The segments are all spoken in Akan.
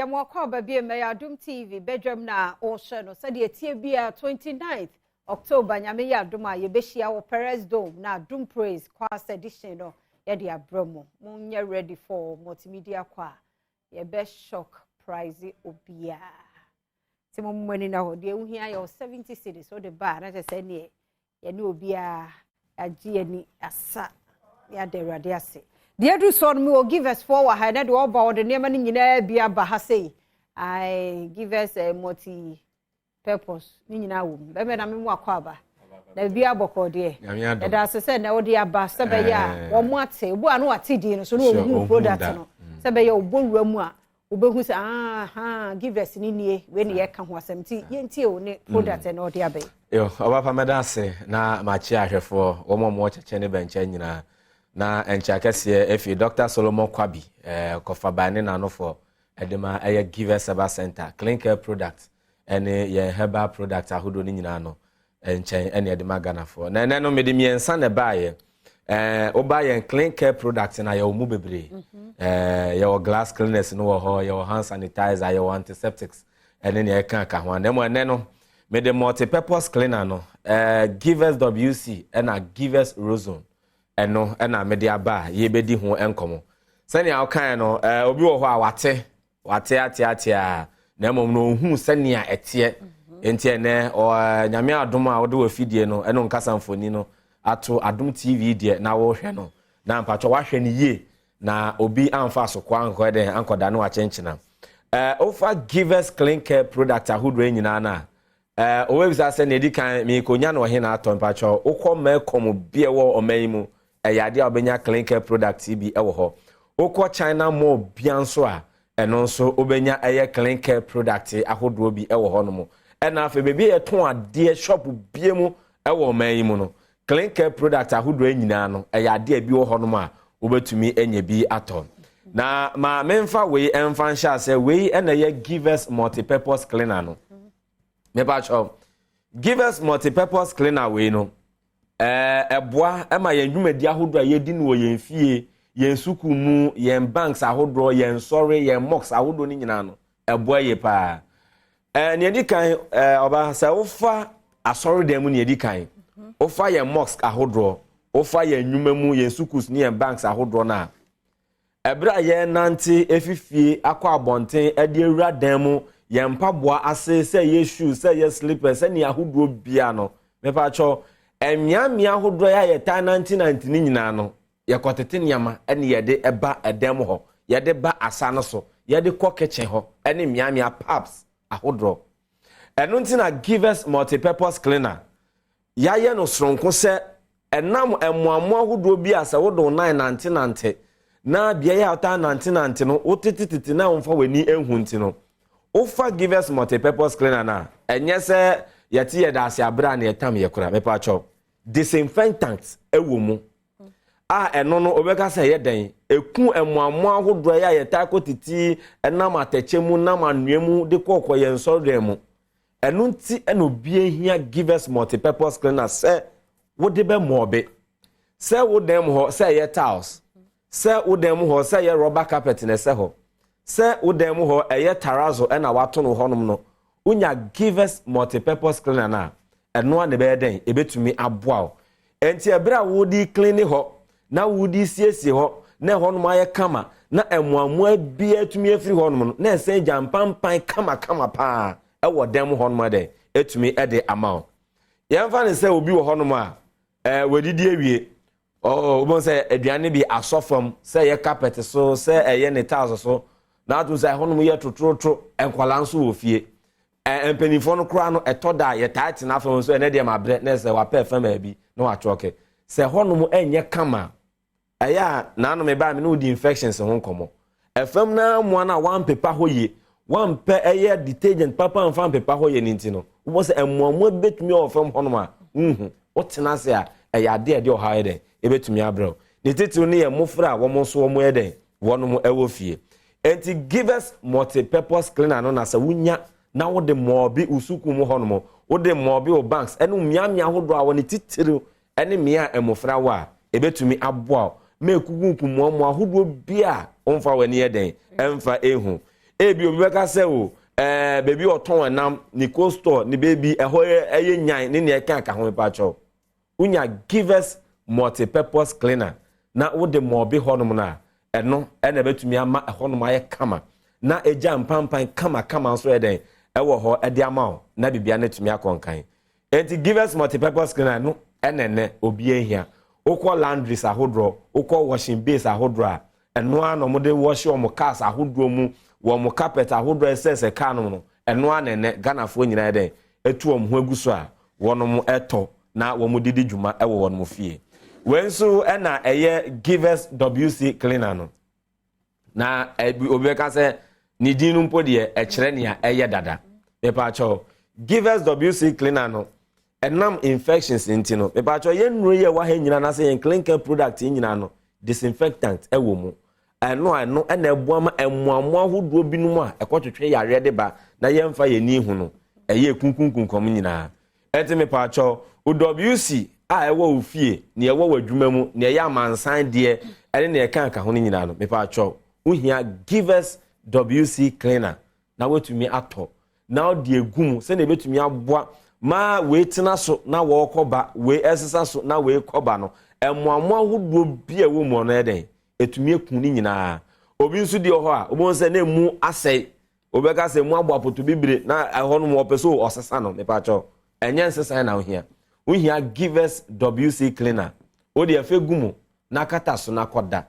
Yɛmo akɔ aba bi mɛyɛ Adom TV badwam na ɔhyɛ no sɛdeɛ tie bia 29th October, Nyame yɛ adom a, yɛbɛhyia wɔ Perez Dome na Adom Praise Choirs edition no yɛde abrɛ mu. Monyɛ ready for multimedia choir, yɛbɛ shock prize obiara, nti mo mmɔ ani na hɔ. Deɛ wohia yɛ 70 cedis, wode ba a na kyerɛ sɛ neɛ yɛne obiara agye yɛni asa, yɛada Awurade ase. Deɛ aduru soɔ no, mewɔ Givers foɔ wɔ ha. Ɛnɛ deɛ ɔba, wɔde nneɛma no nyinaa bi aba ha sei. Ai, Givers multi purpose ne nyinaa wɔ mu. Bɛmɛ na memu akɔ aba na biribi abɔkɔ deɛ. Yɛda ase sɛ na wode aba sɛ bɛyɛ a wɔn ate obu a no wate din no so na wɔn hu product no, sɛ bɛyɛ obɔ wura mu a wobɛhu sɛ aha Givers ne nie, wei ne yɛka ho asɛm, nti yɛntie wo ne product na ɔde aba yi. Yo, ɔbapa, mɛda ase na makye ahwɛfoɔ wɔn a wɔwɔ kyɛkyɛ ne bɛnkyɛn nyinaa, na nkyɛn akɛseɛ efi Dr Solomon Kwabi kɔfaban ne n'anofoɔ ɛde ma ɛyɛ Givers Herbal Center, clean care product ɛne yɛn herbal product ahodoɔ no nyinaa no nkyɛn ɛne ɛde ma Ghanafoɔ. Na ɛnɛ no mede mmiɛnsa na ɛbaayɛ. Woba yɛn clean care product na yɛwɔ mu bebree. Yɛwɔ glass cleaners no wɔ hɔ, yɛwɔ hand sanitizer, yɛwɔ antiseptics ɛne nea ɛka ka ho. Na mmom ɛnɛ no mede multi-purpose cleaner no, Givers WC ɛna Givers Rozone, ɛno ɛna mede aba a yɛbɛdi ho nkɔmmɔ. Sɛnea wokae no, obi wɔ hɔ a wate wate ate ate a, na mmom no ohun sɛnea ɛteɛ. Nti ɛnɛ Nyame adom a wode wɔ fidie no ɛne nkasa mfoni no ato Adom TV deɛ na wɔrehwɛ no, na mpatwɔ wahwɛ no yie na obi amfa asokɔ ankɔ dɛn ankɔda no wakyenkyena. Wofa Givers clean care product ahodoɔ nyinaa no a, owobisa sɛ nea ɛdi kan meekonya no ɔhe na atɔ. Mpatwɔ, wokɔ mɛkɔm bi a ɛwɔ ɔman yi mu, ɛyɛ adeɛ a wobɛnya clean care product bi ɛwɔ hɔ. Wokɔ China Mall bia nso a, ɛno nso wobɛnya ɛyɛ clean care product ahodoɔ bi ɛwɔ hɔ nom. Ɛna afei beebi a yɛtɔn adeɛ, shop bie mu ɛwɔ ɔman yi mu no, clean care product ahodoɔ nyinaa no ɛyɛ adeɛ bi wɔ hɔ nom a wobɛtumi anya bi atɔ. Na ma memfa wei ɛmfa nhyɛ asɛ. Wei ɛna ɛyɛ Givers multipurpose cleaner no. Mepakyɛw, Givers multipurpose cleaner wei no ɛboa ɛma yɛn dwumadi ahodoɔ a yɛdi no wɔ yɛn fie, yɛn sukuu mu, yɛn banks ahodoɔ, yɛn sɔre, yɛn mosques ahodoɔ no nyinaa no, ɛboa yie paa. Nea ɛdi kan, ɔba sɛ wofa asɔredan mu, nea ɛdi kan wofa yɛn mosque ahodoɔ, wofa yɛn nnwuma mu, yɛn sukuus ne yɛn banks ahodoɔ no a, ɛberɛ a yɛnante efifie akɔ abɔnten ɛde awura dan mu, yɛn mpaboa ase, sɛ yɛ shoe, sɛ yɛ slippers, sɛ nea ahodoɔ bia no, mepakyɛw, mmeammea ahodoɔ a yɛtaa nante nante ne nyinaa no, yɛkɔtete nneɛma ɛne yɛde ɛba ɛdan mu hɔ, yɛde ba asa no so, yɛde kɔ kitchen hɔ ɛne mmeammea pubs ahodoɔ. Ɛno nti na Givers multipurpose cleaner yɛayɛ no soronko sɛ ɛnam mmoamoa ahodoɔ bi a sɛ wode wo nan nante nante na beaeɛ a wotaa nante nante no, wotetetete na womfa w'ani ehu, nti no wofa Givers multipurpose cleaner no a, ɛnyɛ sɛ yɛte yɛda ase abere a na yɛtam yɛ kora. Mepakyɛw, disinfectant ɛwɔ mu a ɛno no obɛka sɛ ɛyɛ dɛn eku mmoamoa ahodoɔ yɛ a yɛtaa kɔ titi ɛnam atɛkyɛ mu, nam anwea mu de kɔɔkɔ yɛn nsɔredan mu. Ɛno nti ɛna obi ehia Givers multipurpose cleaner sɛ wode bɛ mɔɔbe, sɛ wo dan mu hɔ sɛ ɛyɛ tiles, sɛ wo dan mu hɔ sɛ ɛyɛ rubber carpet na ɛsɛ hɔ, sɛ wo dan mu hɔ ɛyɛ terrazzo ɛna wato no hɔnom no, wonya Givers multipurpose cleaner no a, ɛno a na ɛbɛyɛ dɛn ɛbɛtumi aboa wo. Nti ɛberɛ a wode clean hɔ na wode siesie hɔ na ɛhɔnom ayɛ kama na mmoamoa biara tumi afiri hɔnom no na ɛsɛn gya mpampan kamakama paa ɛwɔ dan mu hɔnom dɛn ɛtumi ɛde ama wo. Yɛmfa ne sɛ obi wɔ hɔnom a wɔdidi awie, ɔɔ wobɛn sɛ aduane bi asɔ fam, sɛ ɛyɛ carpet so, sɛ ɛyɛ ne tiles so, na ato sɛ ɛhɔnom yɛ totorotoro. Nkwadaa nso wɔ fie, mpanimfoɔ no koraa no, ɛtɔ da a yɛtaa tena fam nso. Ɛnɛ deɛ ma brɛ na ɛsɛ wapɛ fam baabi na watwɔke sɛ hɔnom ɛnyɛ kama. Ɛyɛ a nanom ɛbaa mi na wodi infections ho nkɔmɔ. Ɛfam na mmoa no a wampepa hɔ yie, wampɛ ɛyɛ detergent papa nfa mpepa hɔ yie ne nti no, wobɔ sɛ mmoamoa bɛtumi wɔ fam hɔnom a nhu wotena ase a, ɛyɛ adeɛ a ɛde ɔhaw yɛ dɛn ɛbɛtumi abrɛw. Ne titiriw ne yɛ mmɔfra a wɔn nso wɔn yɛ dɛn wɔn ɛwɔ fie. Nti Givers multi-purpose cleaner no na sɛ wonya na wode mɔɔbi wo mu hɔnom, wode mɔɔbi wo banks ɛne mmeammea ahodoɔ a wɔne titiriw ɛne mmea a mmɔfra wɔ a, ɛbɛtumi aboa wo ma ekukunku mmoamoa ahodoɔ bi a wɔmfa wɔn ani yɛ dɛn ɛmfa ehu. Ebi obi bɛka sɛ o, beebi ɔtɔn ɛnam ne cold store ne beebi ɛhɔ yɛ ɛyɛ nyan ne nea ɛka aka ho. Mepakyɛw, wonya Givers Multipurpose Cleaner na wode mɔɔbe hɔnom no a, ɛno ɛna ɛbɛtumi ama ɛhɔnom ayɛ kama na egya mpampan kamakama nso yɛ dɛn ɛwɔ hɔ ɛde ama wo na biribiara no atumi akɔ nkan. Enti Givers Multipurpose Cleaner no ɛna ɛnɛ obi ahia. Wokɔ laundries ahodoɔ, wokɔ washing base ahodoɔ a, ɛno ara na wɔde wɔhyɛ wɔn cars ahodoɔ mu, wɔn carpet ahodoɔ ɛsɛ sɛ car no no, ɛno ara na ɛnɛ Ghanafoɔ nyinaa dɛn etu wɔn ho agu so a wɔn ɛtɔ na wɔn didi dwuma ɛwɔ wɔn fie. Wei nso ɛna ɛyɛ Givers WC Cleaner no. Na ɛbi obi bɛka sɛ ne din no mpo deɛ ɛkyerɛ nea ɛyɛ dada. Mepaakyɛw, Givers WC Cleaner no, ɛnam infections nti no, mepaakyɛw, yɛn nnuro yi a ɛwɔ ha nyinaa na sɛ yɛn clean care product yi nyinaa no, disinfectant ɛwɔ mu. Ɛno a ɛno ɛna ɛboa ma mmoamoa ahodoɔ binom a ɛkɔtwetwe yareɛ de ba na yɛmfa yɛn ni hu no, ɛyɛ kunkunkunkɔm nyinaa. Ɛnti mepaakyɛw, o WC a ɛwɔ wo fie, nea ɛwɔ w'adwuma mu, nea ɛyɛ amansan deɛ ɛne nea ɛka aka ho no nyinaa no, mepaakyɛw, wohia Givers WC Cleaner na woatumi atɔ na wode egu mu sɛnea ebɛtumi aboa maa wei tena so na wɔrekɔ ba, wei ɛsesa so na wei kɔ ba no, mmoamoa ahodoɔ bi a ɛwɔ mu no yɛ dɛn etumi eku ne nyinaa. Obi nso di hɔ a wobɛhu sɛ na emu asɛe, wobɛka sɛ emu abɔ apoto bibire na ɛhɔ nom wɔpɛ so ɔsesa no. Mepaakyɛw, ɛnyɛ nsesan na wohia. Wohia Givers WC Cleaner, wode ɛfɛ gu mu na kata so na kɔda.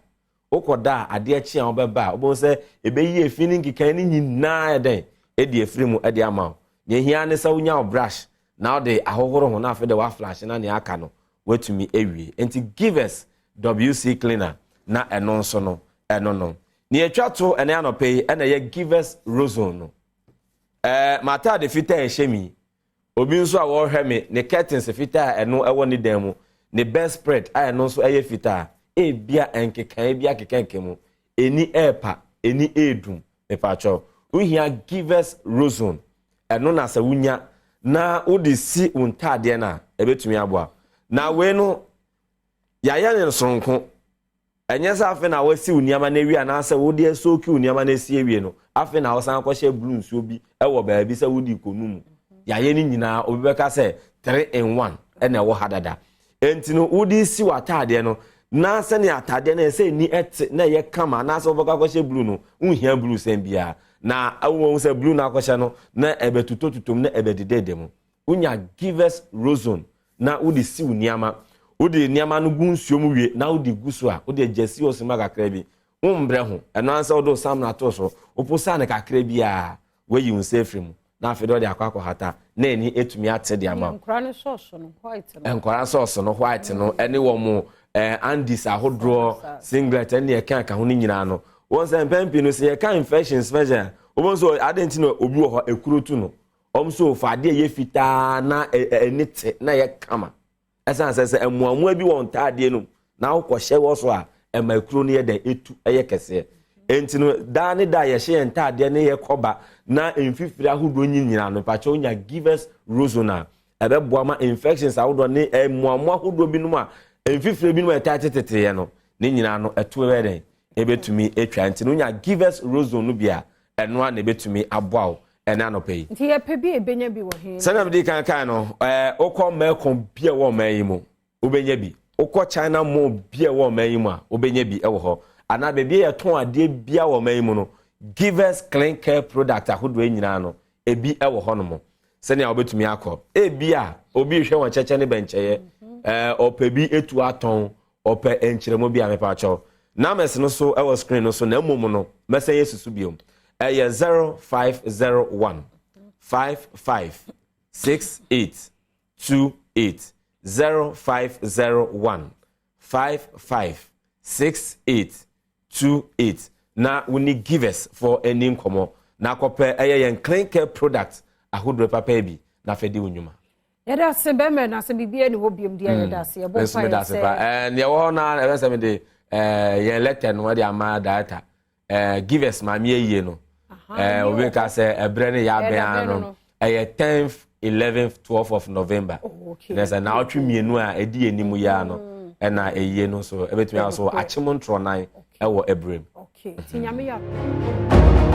Wokɔda a, adeɛ kye a wobɛba a, wobɛhu sɛ ɛbɛyi efi ne nkekae ne nyinaa ɛdɛn ɛdi efiri mu ɛde ama wo. Nea ehia ne sɛ wonya wo brush na wode ahohoro ho na afei de waflash na nea aka no watumi awie. Nti Givers WC Cleaner na ɛno nso no, ɛno no nea atwa to ɛne anɔpɛ yi ɛna ɛyɛ Givers Rozone no. M'ataade fitaa ɛhyɛ mi, obi nso a wɔrehwɛ me ne curtains fitaa a ɛno ɛwɔ ne dan mu, ne bedspread a ɛno nso ɛyɛ fitaa, ebia nkekae bi akekankeka mu, eni ɛɛpa, eni ɛɛdum, mepatwɛw, wohia Givers Rozone. Ɛno na sɛ wonya na wode si wo ntaadeɛ no a, ɛbɛtumi aboa. Na wei no yɛayɛ ne soronko. Ɛnyɛ sɛ afei na wasi wo nneɛma no awie anaasɛ wode asoaki wo nneɛma no asi awie no, afei na wɔsan akɔhyɛ blue nsuo bi ɛwɔ baabi sɛ wode kɔnu mu. Yɛayɛ no nyinaa, obi bɛka sɛ 3 in 1 ɛna ɛwɔ ha dada. Enti no wode si w'ataadeɛ no na sɛnea ataadeɛ no ɛsɛ ni ɛte na ɛyɛ kama anaasɛ wobɛkɔ akɔhyɛ blue no, wonhia blue sɛn biara na wɔn sɛ blue no akɔhyɛ no na ɛbɛtutotutom na ɛbɛdedede mu. Wonya Givers Rozone na wode si wo nneɛma, wode nneɛma no gu nsuo mu wie na wode gu so a, wode agya si hɔ sima kakra bi, wombrɛ ho. Ɛno ansa wode wo samina ato so, woposa no kakra bi a, wayi wo nsa afiri mu na afei de wɔde akɔ akɔhata na ani etumi ate de ama wo. Nkora no sɔɔso no white no. Nkora sɔɔso no white no ɛne wɔn mo undies ahodoɔ, singlet ɛne ɛka ɛka ho no nyinaa no, wɔn sɛ mpɛn pii no sɛ yɛka infections a, wɔn nso ade nti na obi wɔ hɔ ekuro tu no, wɔn nso fa adeɛ yɛ fitaa na ɛni te na ɛyɛ kama. Ɛsan sɛ mmoamoa bi wɔ ntaadeɛ no mu na wokɔhyɛ wɔ so a, ɛma ekuro no yɛ dɛn etu ɛyɛ kɛseɛ. Nti no daa ne daa yɛhyɛ yɛn ntaadeɛ ne yɛ kɔba na mfifiri ahodoɔ nyi nyinaa no, mpakyɛ wonya Givers Rozone a, ɛbɛboa ma infections ahodoɔ ne mmoamoa ahodoɔ binom a mfifiri binom a ɛtaa teteteɛ no ne nyinaa no ɛto bɛyɛ dɛn ɛbɛtumi atwa. Nti no wonya Givers Rozone no bi a, ɛno a na ɛbɛtumi aboa wo ɛne anɔpɛ yi. Nti yɛpɛ bi a, ebenya bi wɔ he? Sɛnea mede kan kan no, wokɔ Melcom bi a ɛwɔ ɔman yi mu, wobɛnya bi. Wokɔ China Mall bi a ɛwɔ ɔman yi mu a, wobɛnya bi wɔ hɔ, anaa baabi a yɛtɔn adeɛ bia wɔ ɔman yi mu no, Givers Clean Care product ahodoɔ nyinaa no ebi wɔ hɔnom sɛnea wobɛtumi akɔ. Ebi a obi rehwɛ wɔn kyɛkyɛ ne bɛnkyɛyɛ, ɔpɛ bi etu atɔn, ɔpɛ nkyerɛmu bi a, mepa numbers no so ɛwɔ screen no so, na mmom no mɛsɛn yɛ susu biom. Ɛyɛ 0501 55 68 28, 0501 55 68 28, na wo ne Givers for ani nkɔmmɔ na akɔpɛ ɛyɛ yɛn clean care product ahodoɔ papa bi na afɛ di wo nnwuma. Yɛda ase bɛrima na sɛ biribi ani hɔ biom deɛ, yɛda ase, yɛbɔ mpa yɛ sɛ neɛ ɛwɔ hɔ no ɛbɛ sɛ mede yɛn letter no ɛde ama director. Givers maame ayie no, obi ka sɛ ɛberɛ no yɛ abɛn ano no, ɛyɛ 10th, 11th, 12th of November. Na sɛ naawɔtwe 2 a ɛdi yɛn anim yi ara no ɛna ɛyie no nso ɛbɛtumi aso akyem ntorɔnan ɛwɔ ɛberɛ mu. Nti Nyame yɛ.